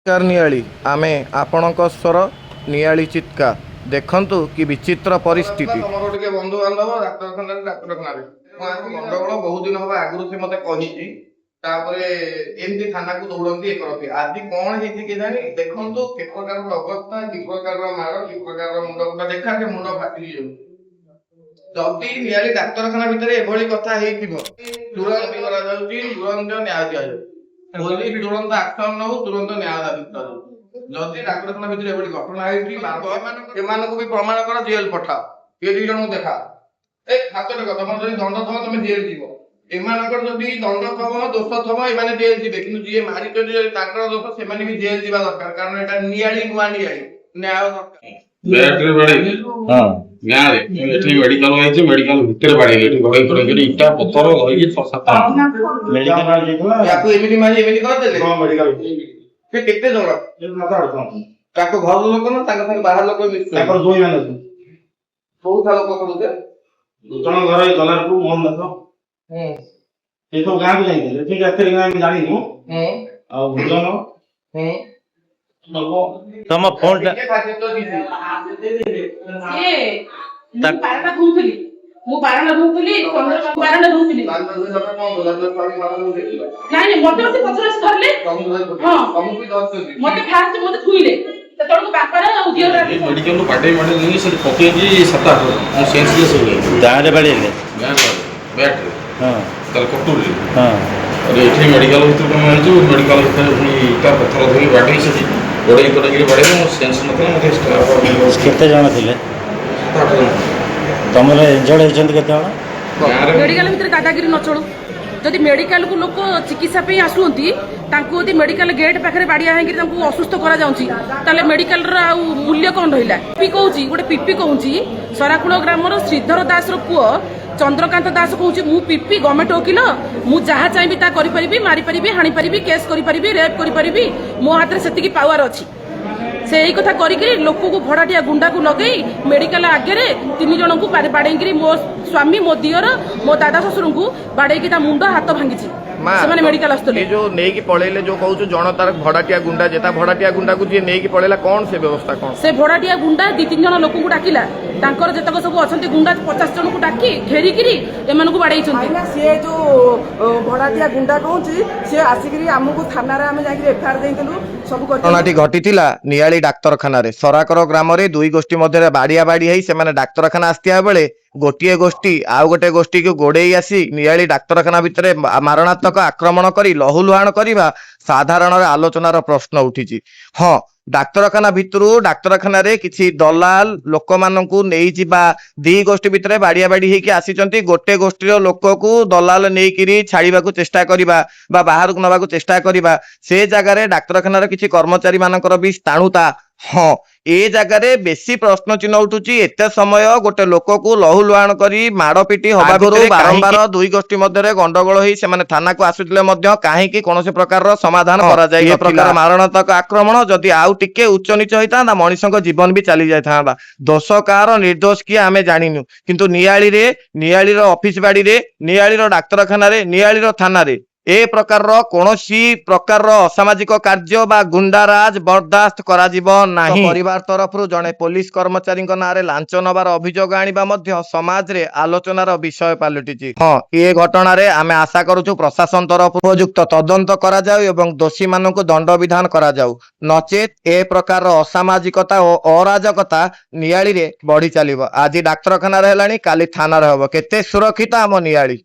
ନମସ୍କାର ନିଆଳି, ଆମେ ଆପଣଙ୍କ ସ୍ୱର ନିଆଳି ଚିତ୍କାର। ଦେଖନ୍ତୁ କି ବିଚିତ୍ର ପରିସ୍ଥିତି। ତମର ଟିକେ ବନ୍ଧୁବାନ୍ଧବ ଡାକ୍ତରଖାନାରେ ଡାକ୍ତରଖାନାରେ ଗଣ୍ଡଗୋଳ ବହୁତ ଦିନ ହବ ଆଗରୁ ସେ ମତେ କହିଛି। ତାପରେ ଏମିତି ଥାନାକୁ ଦୌଡନ୍ତି, ଇଏ କରନ୍ତି। ଆଜି କଣ ହେଇଛି କେଜାଣି? ଦେଖନ୍ତୁ କି ପ୍ରକାରର ଅବସ୍ଥା, କି ପ୍ରକାରର ମାଡ଼, କି ପ୍ରକାରର ମୁଣ୍ଡ ଫୁଟା ଦେଖା, ସେ ମୁଣ୍ଡ ଫାଟି ଯାଉଛି। ଯଦି ନିଆଳି ଡାକ୍ତରଖାନା ଭିତରେ ଏଭଳି କଥା ହେଇଥିବ, ତୁରନ୍ତ କରାଯାଉଛି, ତୁରନ୍ତ ନ୍ୟାୟ ଦିଆଯାଉ। ପୋଲିସ ତୁରନ୍ତ ଆକ୍ସନ ନଉ, ତୁରନ୍ତ ନ୍ୟାୟ ଦାବି କରାଯାଉ। ଯଦି ଡାକ୍ତରଖାନା ଭିତରେ ଏଭଳି ଘଟଣା ହେଇଛି, ଏମାନଙ୍କୁ ବି ପ୍ରମାଣ କର, ଜେଲ ପଠାଅ। ଏ ଦି ଜଣଙ୍କୁ ଦେଖା, ଏ ହାତ ଦେଖ। ତମର ଯଦି ଦଣ୍ଡ ଥବ, ତମେ ଜେଲ ଯିବ। ଏମାନଙ୍କର ଯଦି ଦଣ୍ଡ ଥବ, ଦୋଷ ଥବ, ଏମାନେ ଜେଲ ଯିବେ। କିନ୍ତୁ ଯିଏ ମାରିଛନ୍ତି, ଯଦି ତାଙ୍କର ଦୋଷ, ସେମାନେ ବି ଜେଲ ଯିବା ଦରକାର। କାରଣ ଏଟା ନିଆଳି, ନୂଆ ନିଆଳି, ନ୍ୟାୟ ଦରକାର। ବ୍ୟାଟରେ ବାଡେଇଲେ। ଗାଁରେ ଏଠି ମେଡିକାଲ ହେଇଛି, ମେଡିକାଲ ଭିତରେ ବାଡେଇଲେ। ଏଠି ଗଡେଇ ଗଡେଇ କରି ଇଟା ପଥର ଧରିକି ଛଅ ସାତ ଜଣ। ମେଡିକାଲ ଯାଇଥିଲା। ୟାକୁ ଏମିତି ମାରି ଏମିତି କରିଦେଲେ। ହଁ, ମେଡିକାଲ। ସେ କେତେ ଜଣ? 7-8 ଜଣ। ତାଙ୍କ ଘର ଲୋକ ନା ତାଙ୍କ ସାଙ୍ଗେ ବାହାର ଲୋକ ବି ମିଶୁଛନ୍ତି? ତାଙ୍କର ଦୁଇ ମାନେ ଅଛନ୍ତି। ବହୁତ ଲୋକ କରୁଛେ। ଜଣ ଘର ଏଇ ଦଲାରପୁର ମୋହନ ଦାସ। ସେ ସବୁ ଗାଁକୁ ଯାଇଥିଲେ। ଠିକ ରାତିରେ ଆମେ ଜାଣିନୁ। ଆଉ ଭୁଜନ ନବ। ତମ ଫୋନ ଟା ଟିକେ ଖାଦ୍ୟ ତ ଦିଦି। ସିଏ ମୁଁ ବାରଣ୍ଡା ଧୋଉଥିଲି, ମୁଁ ବାରଣ୍ଡା ଧୋଉଥିଲି, ବାରଣ୍ଡା ଧୋଉଥିଲି। ନାଇଁ ନାଇଁ, ମତେ ସେ ପଛରେ ଆସି ଧରିଲେ। ହଁ। ତମକୁ ବି ଧରିଛନ୍ତି? ମତେ ଫାଷ୍ଟ ମତେ ଛୁଇଁଲେ, ସେତେବେଳକୁ ବାପାର ଆଉ ଝିଅର। ମେଡିକାଲରୁ ବାଡେଇ ବାଡେଇ ନେଇକି ସେଠି ପକେଇକି ସାତ ଆଠ ଜଣ। ମୁଁ ସେନ୍ସଲେସ୍ ହେଇଗଲି। ଗାଁରେ ବାଡେଇଲେ? ଗାଁରେ ବ୍ୟାଟରେ। ତାହେଲେ କଟୁରୀରେ। ଆରେ, ଏଠି ମେଡିକାଲ ଭିତରକୁ ଆମେ ଆଣିଛୁ। ମେଡିକାଲ ଭିତରେ ପୁଣି ଇଟା ପଥର ଧରିକି ବାଡେଇ, ସେଠି ଗଡେଇ ଗଡେଇକିରି ବାଡେଇଲେ। ମୋ ସେନ୍ସ ନଥିଲା, ମୋତେ ଷ୍ଟାଫ୍। କେତେ ଜଣ ଥିଲେ? 7-8 ଜଣ। ତମର ଇଞ୍ଜର୍ଡ ହେଇଛନ୍ତି କେତେ ଜଣ? ଗାଁରେ। ମେଡିକାଲ ଭିତରେ ଦାଦାଗିରି ନ ଚଳୁ। ଯଦି ମେଡିକାଲକୁ ଲୋକ ଚିକିତ୍ସା ପାଇଁ ଆସୁଛନ୍ତି, ତାଙ୍କୁ ଯଦି ମେଡିକାଲ ଗେଟ୍ ପାଖରେ ବାଡ଼ିଆ ହେଇକିରି ତାଙ୍କୁ ଅସୁସ୍ଥ କରାଯାଉଛି, ତାହେଲେ ମେଡିକାଲର ଆଉ ମୂଲ୍ୟ କଣ ରହିଲା? ପିପି କହୁଛି, ଗୋଟେ ପିପି କହୁଛି, ସରାକୁଳ ଗ୍ରାମର ଶ୍ରୀଧର ଦାସର ପୁଅ ଚନ୍ଦ୍ରକାନ୍ତ ଦାସ କହୁଛି, ମୁଁ ପିପି, ଗଭର୍ଣ୍ଣମେଣ୍ଟ ଓକିଲ, ମୁଁ ଯାହା ଚାହିଁବି ତାହା କରିପାରିବି, ମାରିପାରିବି, ହାଣିପାରିବି, କେସ୍ କରିପାରିବି, ରେପ୍ କରିପାରିବି, ମୋ ହାତରେ ସେତିକି ପାୱାର ଅଛି। ସେ ଏଇ କଥା କରିକିରି ଲୋକକୁ ଭଡ଼ାଟିଆ ଗୁଣ୍ଡାକୁ ଲଗେଇ ମେଡିକାଲ ଆଗରେ ତିନି ଜଣଙ୍କୁ ବାଡେଇକିରି ମୋ ସ୍ୱାମୀ, ମୋ ଦିଅର, ମୋ ଦାଦା ଶ୍ୱଶୁରଙ୍କୁ ବାଡେଇକି ତା ମୁଣ୍ଡ ହାତ ଭାଙ୍ଗିଛି। ମା, ସେମାନେ ମେଡିକାଲ ଆସୁଥିଲେ। ଏ ଯୋଉ ନେଇକି ପଳେଇଲେ, ଯୋଉ କହୁଛୁ ଜଣ ତାର ଭଡାଟିଆ ଗୁଣ୍ଡା, ଯେ ତା ଭଡାଟିଆ ଗୁଣ୍ଡାକୁ ଯିଏ ନେଇକି ପଳେଇଲା, କଣ ସେ ବ୍ୟବସ୍ଥା କଣ? ସେ ଭଡ଼ାଟିଆ ଗୁଣ୍ଡା ଦି ତିନି ଜଣ ଲୋକଙ୍କୁ ଡାକିଲା। ତାଙ୍କର ଯେତକ ସବୁ ଅଛନ୍ତି ଗୁଣ୍ଡା, 50 ଜଣଙ୍କୁ ଡାକି ଘେରିକିରି ଏମାନଙ୍କୁ ବାଡେଇଛନ୍ତି। ଭାଇନା, ସିଏ ଯୋଉ ଭଡ଼ାଟିଆ ଗୁଣ୍ଡା କହୁଛି, ସିଏ ଆସିକିରି ଆମକୁ ଥାନାରେ ଆମେ ଯାଇକିରି ଏଫଆଇଆର ଦେଇଥିଲୁ, ସବୁ କରିଥିଲୁ। ଘଟଣାଟି ଘଟିଥିଲା ନିଆଳି ଡାକ୍ତରଖାନାରେ। ସରାକର ଗ୍ରାମରେ ଦୁଇ ଗୋଷ୍ଠୀ ମଧ୍ୟରେ ବାଡିଆ ବାଡି ହେଇ ସେମାନେ ଡାକ୍ତରଖାନା ଆସିଥିବା ବେଳେ ଗୋଟିଏ ଗୋଷ୍ଠୀ ଆଉ ଗୋଟେ ଗୋଷ୍ଠୀକୁ ଗୋଡେଇ ଆସି ନିଆଳି ଡାକ୍ତରଖାନା ଭିତରେ ମାରଣାତ୍ମକ ଆକ୍ରମଣ କରି ଲହୁଲୁହାଣ କରିବା ସାଧାରଣରେ ଆଲୋଚନାର ପ୍ରଶ୍ନ ଉଠିଛି। ହଁ, ଡାକ୍ତରଖାନା ଭିତରୁ ଡାକ୍ତରଖାନାରେ କିଛି ଦଲାଲ ଲୋକମାନଙ୍କୁ ନେଇଯିବା, ଦି ଗୋଷ୍ଠୀ ଭିତରେ ବାଡିଆ ବାଡି ହେଇକି ଆସିଛନ୍ତି, ଗୋଟେ ଗୋଷ୍ଠୀର ଲୋକକୁ ଦଲାଲ ନେଇକିରି ଛାଡିବାକୁ ଚେଷ୍ଟା କରିବା ବା ବାହାରକୁ ନବାକୁ ଚେଷ୍ଟା କରିବା, ସେ ଜାଗାରେ ଡାକ୍ତରଖାନାର କିଛି କର୍ମଚାରୀ ମାନଙ୍କର ବି ସ୍ଥାଣୁତା। ହଁ, ଏ ଜାଗାରେ ବେଶୀ ପ୍ରଶ୍ନ ଚିହ୍ନ ଉଠୁଛି। ଏତେ ସମୟ ଗୋଟେ ଲୋକକୁ ଲହୁ ଲୁହାଣ କରି ମାଡ ପିଟି ହବା ଭିତରେ ବାରମ୍ବାର ଦୁଇ ଗୋଷ୍ଠୀ ମଧ୍ୟରେ ଗଣ୍ଡଗୋଳ ହେଇ ସେମାନେ ଥାନାକୁ ଆସୁଥିଲେ ମଧ୍ୟ କାହିଁକି କୌଣସି ପ୍ରକାରର ସମାଧାନ କରାଯାଇ ଏ ପ୍ରକାର ମାରଣାତ୍ମକ ଆକ୍ରମଣ ଯଦି ଆଉ ଟିକେ ଉଚ୍ଚ ନିଚ ହେଇଥାନ୍ତା, ମଣିଷଙ୍କ ଜୀବନ ବି ଚାଲି ଯାଇଥାନ୍ତା। ଦୋଷ କାହାର, ନିର୍ଦ୍ଦୋଷ କିଏ, ଆମେ ଜାଣିନୁ। କିନ୍ତୁ ନିଆଳିରେ, ନିଆଳିର ଅଫିସ ବାଡିରେ, ନିଆଳିର ଡାକ୍ତରଖାନାରେ, ନିଆଳିର ଥାନାରେ ଏ ପ୍ରକାରର କୌଣସି ପ୍ରକାରର ଅସାମାଜିକ କାର୍ଯ୍ୟ ବା ଗୁଣ୍ଡାରାଜ ବରଦାସ୍ତ କରାଯିବ ନାହିଁ। ପରିବାର ତରଫରୁ ଜଣେ ପୋଲିସ କର୍ମଚାରୀଙ୍କ ନାଁରେ ଲାଞ୍ଚ ନେବାର ଅଭିଯୋଗ ଆଣିବା ମଧ୍ୟ ସମାଜରେ ଆଲୋଚନାର ବିଷୟ ପାଲଟିଛି। ହଁ, ଏ ଘଟଣାରେ ଆମେ ଆଶା କରୁଛୁ ପ୍ରଶାସନ ତରଫରୁ ଉପଯୁକ୍ତ ତଦନ୍ତ କରାଯାଉ ଏବଂ ଦୋଷୀମାନଙ୍କୁ ଦଣ୍ଡବିଧାନ କରାଯାଉ। ନଚେତ ଏ ପ୍ରକାରର ଅସାମାଜିକତା ଓ ଅରାଜକତା ନିଆଳିରେ ବଢି ଚାଲିବ। ଆଜି ଡାକ୍ତରଖାନାରେ ହେଲାଣି, କାଲି ଥାନାରେ ହବ। କେତେ ସୁରକ୍ଷିତ ଆମ ନିଆଳି?